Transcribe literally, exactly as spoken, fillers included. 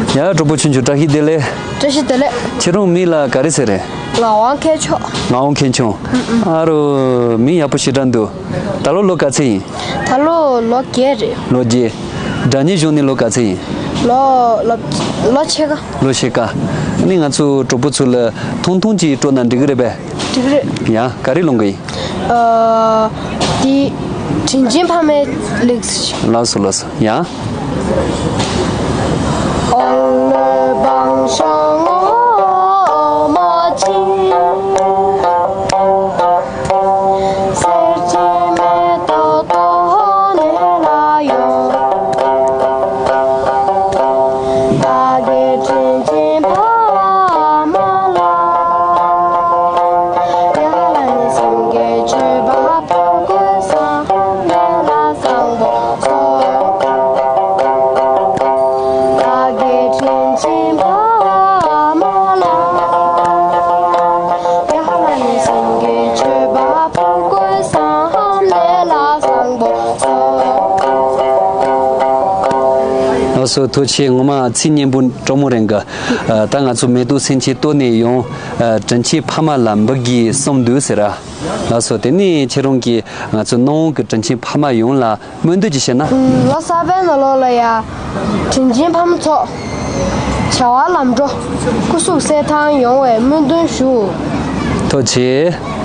ཡ། གྲོགས་པོ་ཆུང་ཆུང་བཀྲ་ཤིས་བདེ་ལེགས། བཀྲ་ཤིས་བདེ་ལེགས། ཁྱེད་རང་མིང་ལ་ག་རེ་ཟེར་རེད། ངག་དབང་མཁས་མཆོག་ངག་དབང་མཁས་མཆོག་ཨ་རོ། མིང་ཡག་པོ་ཞེ་དྲག་འདུག་ད་ལོ་ལོ་ག་ཚོད་ཡིན། ད་ལོ་ལོ་བརྒྱད་རེད། ལོ་བརྒྱད། སྒྲ་སྙན་གཞུང་ནས་ལོ་ག་ཚོད་ཡིན། ལོ་ལོ་ལོ་ཕྱེད་ཀ་ལོ་ཕྱེད་ཀ་ནི་ང་ཚོ་གྲོགས་པོ་ཚོ་ལ་ཐུང་ཐུང་ཅིག་སྤྲོ་ན་འགྲིག་གི་རེད་པས། འགྲིག་རེད། ཡ། ག་རེ་ལོང་གི་ཡིན། ཨ། དེ་དྲིན་ཆེན་ཕ་མའི་ལེགས། ལགས་སོ་ལགས་སོ། ཡ། ལགས་སོ། ཐུགས་རྗེ་ཆེ། ངོ་མ་ཚིག་སྙན་པོ་སྤྲོ་མོ་རེད་གི། ཨ། ད་ང་ཚོ་མེ་ཏོག་སེང་ཆེན་སྟོད་ནས་ཡོང་། ཨ། དྲིན་ཆེན་ཕ་མ་ལ་འབུལ་གྱི་གསུངས་འདུག་ཟེར་ར། ལགས་སོ། དེ་ནས་ཁྱེད་རང་གིས་ང་ཚོ་སྣང་བ་གི་དྲིན་ཆེན་ཕ་མ་ཡོངས་ལ་སྨོན་འདུན་ཅིག་བྱས་ན། ལོ་གསར་པའི་ནང་ལོགས་ལ་ཡ། དྲིན་ཆེན་ཕ་མ་ཚོ་བྱ་བ་ལམ་འགྲོ་སྐུ་གཟུགས་གསལ་ཐང་ཡོང་བའི་སྨོན་འདུན་ཞུ། ཐུགས་རྗེ་ཆེ།